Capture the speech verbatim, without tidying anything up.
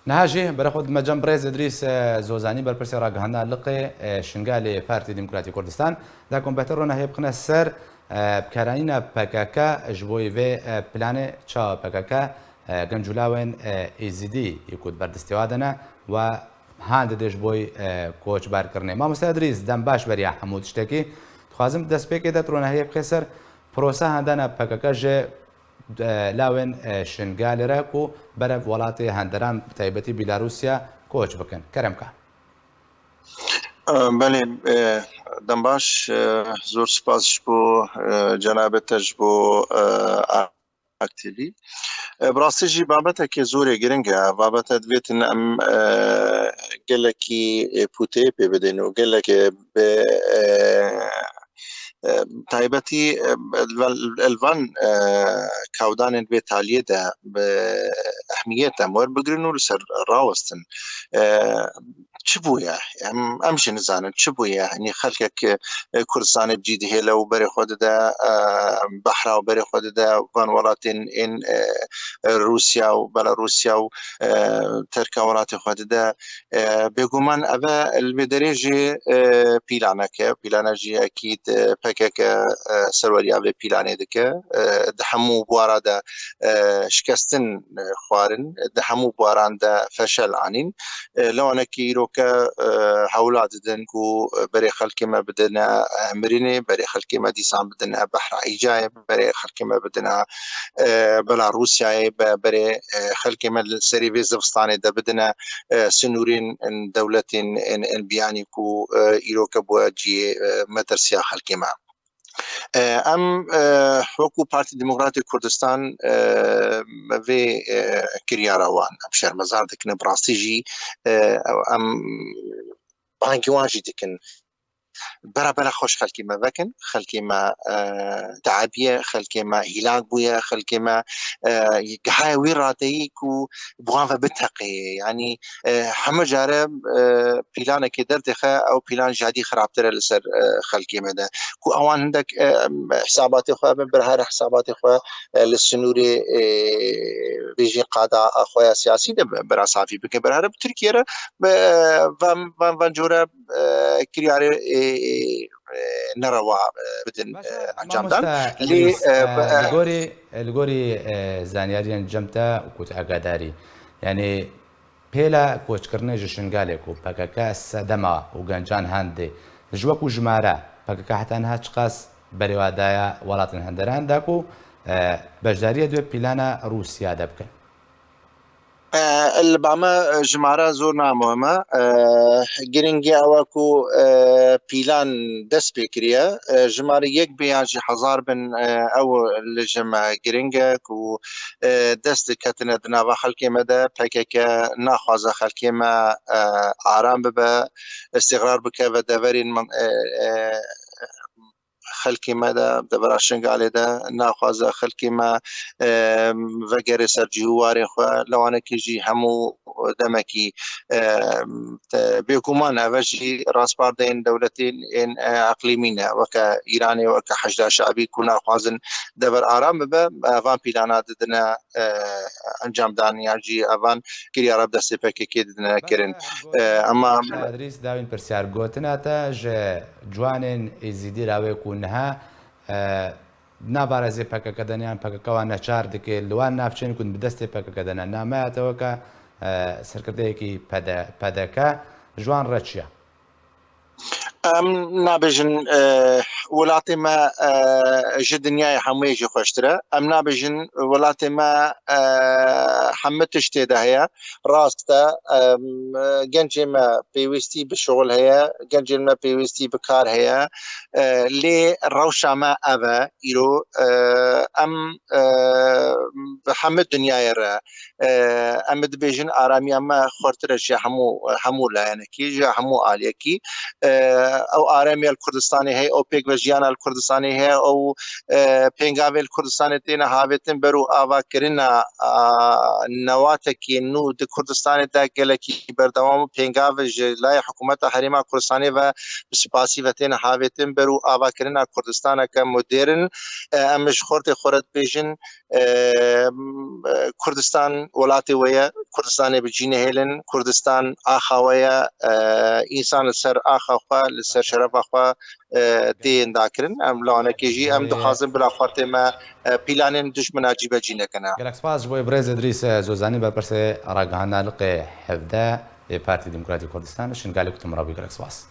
Niha jî berê xwe dime cem birêz Îdrîs, e, Zozanî, berpirsê ragihandina liqê, e, Şingalê Partî Demokratî Kurdistan. Da ku em bêhtir ronahiyê bixine ser, e, bikaranîna P K K ji bo vê, e, planê, çawa P K K, e, genc û lawên, e, Êzidî yê ku di ber destê wa de ne, we han dide ji bo, e, koçbarkirinê. Mamoste Îdrîs, dem baş beriya hemû tiştekî. Dixwazim destpêkê de tu ronahiyê bixê ser prosa handana P K K ji e, lawên, e, Şingalê re ku berev welatê henderan, bi taybetî Bîlarûsya, koç bikin. Kerem ka. E, belê, e, dem baş, e, zor spas ji bo, e, cenabê te, ji bo, e, Ak T V. E, bi rastî jî babetekê zorê giring e. Babete divêtin em, e, gelekî, e, pûteyê pê bidin û gelek, e, bi, e, e, taybetî, e, li van, li van, e, kawdanên vê taliyê de bi ehmiyet em werbigirin û li ser rawestin. E, çi bûye? Em, em jî nizanin çi bûye. Yanî xelkek, e, Kurdistanê bi cî dihêle û berê xwe dide, e, behra û berê xwe dide van welatên ên, e, e, Rûsya û Belarûsya û, e, terka welatê xwe dide. E, bêguman ev e li vê derê jî, e, pîlanek e. Pîlane jî ekîd, e, P K K, e, serweriya vê pîlanê dike. E, di hemû buwara de, e, şikestin, e, xwarin, di hemû buwaran de feşel anîn. E, lewanekî îroke, e, hewla didin ku berê xelkê me bidine, e, mirinê, berê xelkê me dîsan bidine behra îcayê, berê xelkê me bidine, e, Belarûsyayê, be-, berê, e, xelkê me li serê vê zivistanê de bidine, e, sinûrên, in, dewletên, in, in biyanî ku, e, îroke bûye cihê, e, metirsiya xelkê me. E, em, e, wekû Partî Demokratê Kurdistan, e, vê, e, kiryara wan em şermezar dikin, bi rastî jî, e, em bangî wan jî dikin. Bera bera xweş xelkê me vekin, xelkê me, e, teebiye, xelkê me hîlak bûye, xelkê me, e, gihaye wî radeyî ku bi wan ve biteqê. Yanî, e, heme care, e, pîlanekê derdixe, ew pîlan jadî xirabtir e li ser, e, xelkê me de. Ku ewan hindek, e, hisabatê xwe bin, bir her hisabatê xwe, e, li sinûrê, e, bêjî qada xwe ya siyasî de bi-, bira safî bikin. Bir here bi Tirkiye re, bi, van, van, van cure, e, kiryarê, e, e, e, nerewa, e, bidin, Baş e, e, encamdan. Mamoste Lê, Îdrîs, e, e, bi, e, li gorî, e, li gorî, e, zanyariyên cem te û ku tu agadarî, yanî pêla koçkirinê ji Şingalê ku P K K sedema û gencan hendê ji wekû jimare P K K heta niha çiqas berê wa daye welatên henderan da ku, e, beşdariyê di wê pîlana Rûsya de bikin? E, li ba me, e, jimare zor namuhim e. E, giringî ew e ku, e, pîlan dest pê kiriye. E, jimare yek bê yan jî hezar bin, e, ew li ji me giring e ku, e, dest diketine di nava xelkê me de. P K K naxwaze xelkê me, e, aram bibe, îstîqrar bike ve deverên min, e, e, xelkê me de, devera Şingalê de, naxwaze xelkê me, e, vegere ser cih û warên xwe. Lewanekî jî hemû demekî, e, te-, bêguman ev e jî raspardeyên dewletên ên, e, eqlîmî ne, weke Îranê, weke Heşda Şe'bî ku naxwazin dever aram bibe, e, van pîlana didine, e, encamdan, yan jî evan kiryara bi destê P K K didine kirin. E, ema Îdrîs, dawîn pirsyar, gotina te ji ciwanên Êzidî re wê ku niha, e, nava rêzê P K K de ne yan P K K wan neçar dike, li wan navçeyên ku bi destê P K K de ne, nameya te weke, e, serkirdeyekî P D, P D K, ji wan re çi ye? Em nabêjin, e, welatê me, e, ji dinyayê hemûyê jî xweştir e. Em nabêjin welatê me, e, hemû tiştê de heye. Rast e, em, gencê me pêwîstî bi şixul heye, gencên me pêwîstî bi kar heye. E, lê rewşa me ev e, îro, e, em, e, bi hemû dinyayê re, e, em dibêjin aramiya me xurtir e ji hemû, hemû layenekî, ji hemû aliyekî. E, ew aramiya li Kurdistanê heye, ew pêk ve jiyana li Kurdistanê heye û, e, pêngavên li Kurdistanê têne havêtin ber û avakirina, a, newatekî nû di Kurdistanê de gelekî berdewam û pêngav ji layê hikûmeta Herêma Kurdistanê ve bi spasî ve têne havêtin ber û avakirina Kurdistaneke modern. E, em ji xortê xwe re dibêjin, e, Kurdistan welatê we ye, Kurdistanê bi cî nehêlin, Kurdistan axa we ye, e, însan li ser axa xwe, li ser şerefa xwe, e, tê indakirin. Em li anekê jî em dixwazin bila xortê me, e, pîlanên dijmina cîbecî nekine. Gelek spas ji bo birêz Îdrîs Zozanî, berpirsê ragihandina liqê hevdeh ê Partî Demokratîk Kurdistan. Şingalê ku tu min re bû, gelek spas.